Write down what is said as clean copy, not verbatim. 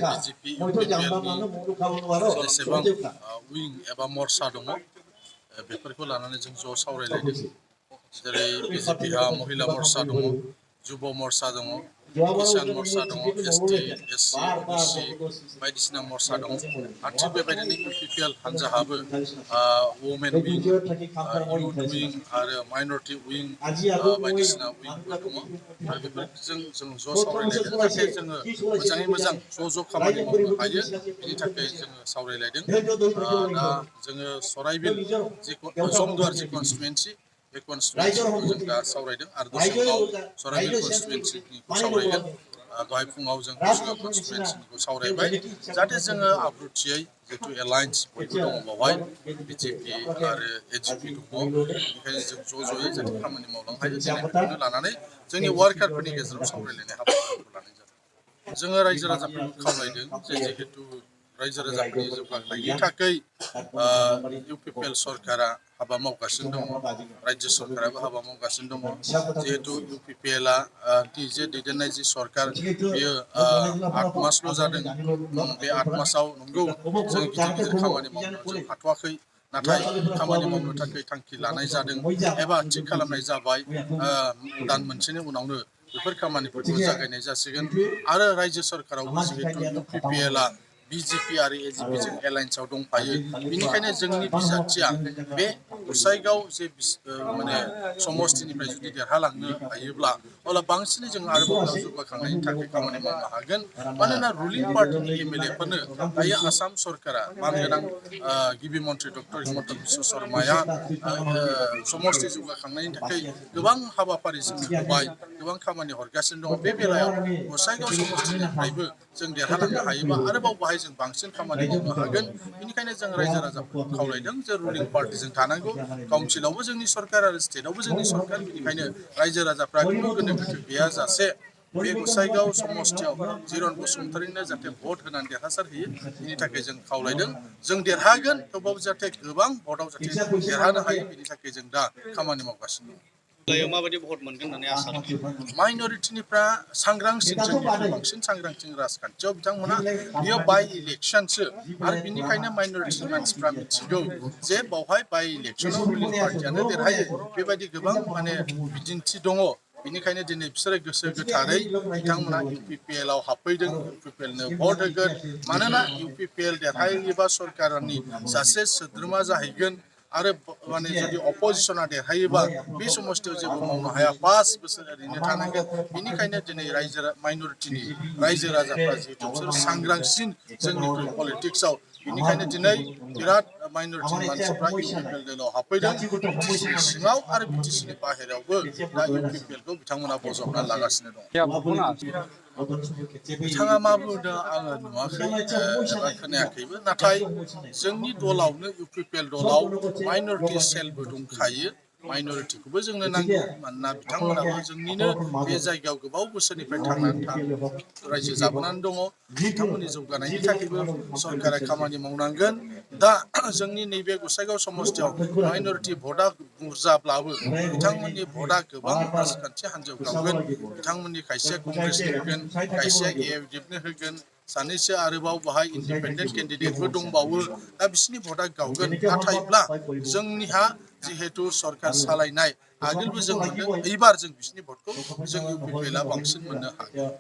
BJP UPPL जेसेबां उइं एबा मर्चा दङ बेफोरखौ लानानै जों ज' सावरायलायदों जेरै BJPहा महिला मर्चा दङ जुब मर्चा दङ किसान मर्चा दङ ST SC OBC बायदिसिना मर्चा दङ आरो थिग बेबायदिनो UPPL हान्जाहाबो वुमेन उइं युथ उइं आरो माइनरिटि उइं बायदिसिना उइंफोर दङ आरो बेफोरजों जों ज' सावरायलायदों जाहाथे जोङो मोजाङै मोजां ज' खामानि मावनो हायो बिनि थाखाय जोङो सावरायलायदों दा जोङो सराइबिल जमदुवार जि कनस्टिटुवेन्सि बे कनस्टिटुवेन्सिखौ जों दा सावरायदों आरो दसे उनाव सराइबिल कनस्टिटुवेन्सिखौ सावरायगोन दहाय फुङाव जों कसुगाव कनस्टिटुवेन्सिखौ सावरायबाय जाहाथे जोङो आब्रुथियै जितु एलायन्स बयबो दङ बेवहाय BJP आरो AGP दङ बेनिखायनो जों ज'यै जाहाथे खामानि मावलांनो हायो दिनै बेखौनो लानानै जोंनि वार्कारफोरनि गेजेराव सावरायलायनाय हाबाफारिखौ लानाय जादों जोङो रायजो राजाफोरखौ खावलायदों जे जिहेतु रायजो राजाफोरनि जौगानायनि थाखाय UPPL सरकारा हाबा मावगासिनो दङ रायजो सरकाराबो हाबा मावगासिनो दङ जिहेतु UPPLआ जे दैदेननाय जि सरकार बेयो 8 मासल' जादों बे 8 मासाव नंगौ जों गिदिर खामानि मावनो जों हाथ'वाखै नाथाय खामानि मावनो थाखाय थांखि लानाय जादों एबा थिग खालामनाय जाबाय दान मोनसेनि उनावनो बेफोर खामानिफोरखौ जागायनाय जासिगोन आरो रायजो सरकारावबो जिहेतु UPPLआ BJP आरो AGP जों एलायन्सआव दंफायो बेनिखायनो जोंनि बिजाथिया बे गसाइगाव जे माने समस्तिनिफ्राय जुदि देरहालांनो हायोब्ला अब्ला बांसिनै जों आरोबाव बेयाव जौगाखांनायनि थाखाय खामानि मावनो हागोन मानोना रुलिं पार्टिनि MLA फोरनो दायो आसाम सरकारा मानगोनां गिबि मन्थ्रि डक्टर हिमन्त बिश्व शर्माया समस्ति जौगाखांनायनि थाखाय गोबां हाबाफारि जोंनो होबाय गोबां खामानि हरगासिनो दङ बे बेलायाव गसाइगाव समस्तिनिफ्रायबो जों देरहालांनो हायोबा आरोबाव बाहाय जों बांसिन खामानि मावनो हागोन बेनिखायनो जों रायजो राजाफोरखौ खावलायदों जे रुलिं पार्टिजों थानांगौ काउन्सिलावबो जोंनि सरकार आरो स्टेटआवबो जोंनि सरकार बेनिखायनो रायजो राजाफ्रा खुनु गोनो गोथो गैयाजासे बे गसाइगाव समस्तियाव जिरन बसुमतारिनो जाहाथे भट होनानै देरहासार होयो बेनि थाखाय जों खावलायदों जों देरहागोन थेवबाबो जाहाथे गोबां भटआव जाहाथे देरहानो हायो बेनि थाखाय जों दा खामानि मावगासिनो दं माबायदि भट मोनगोन होननानै आसा माइनरिटिनिफ्रा सांग्रांसिन जोंनिफ्राय बांसिन सांग्रांसिन राजखान्थियाव बिथांमोना बियो बाय इलेक्सनसो आरो बिनिखायनो माइनरिटिनि मानसिफ्रा मिथिगौ जे बावहाय बाय इलेक्सनाव रुलिं पार्टियानो देरहायो बेबायदि गोबां माने बिदिन्थि दङ बेनिखायनो दिनै बिसोरो गोसो गोथारै बिथांमोना UPPLआव हाबफैदों UPPLनो भट होगोन मानोना UPPL देरहायोबा सरकारनि सासे सोद्रोमा जाहैगोन आरो माने जुदि अपोजिशना देरहायोबा बे समस्तियाव जेबो मावनो हाया 5 बोसोर ओरैनो थानांगोन बेनिखायनो दिनै माइनरिटिनि रायजो राजाफ्रा जिहेतु बिसोर सांग्रांसिन जोंनिख्रुइ पलिटिक्सआव बेनिखायनो दिनै बिराद माइनरिटिनि मानसिफ्रा UPPL दलाव हाबफैदों BTCनि सिङाव आरो BTCनि बाहेरायावबो दा UPPLखौ बिथांमोना बजबना लागासिनो दं बिथाङा मा बुंदों आङो नुवाखै एबा खोनायाखैबो नाथाय जोंनि दलावनो UPPL दलाव माइनरिटि सेलबो दंखायो माइनरिटिखौबो जोंनो नांगौ मानोना बिथांमोनाबो जोंनिनो बे जायगायाव गोबाव बोसोरनिफ्राय थांनानै रायजो जाबोनानै दङ बिथांमोननि जौगानायनि थाखायबो सरकारा खामानि मावनांगोन दा जोंनि नैबे गसाइगाव समस्तियाव माइनरिटि भटआ बुरजाब्लाबो बिथांमोननि भटआ गोबां राजखान्थि हान्जायाव गावगोन बिथांमोननि खायसेया कंग्रेसनो होगोन खायसेया AFDनो होगोन सानैसो आरोबाव बाहाय इन्डिपेन्डेन्ट केन्डिडेटबो दंबावो दा बिसोरनि भटआ गावगोन नाथायब्ला जोंनिहा जिहेतु सरकार सालायनाय आगोलबो जों मोनदों एबार जों बिसोरनि भटखौ जों UPPLआ बांसिन मोननो हागोन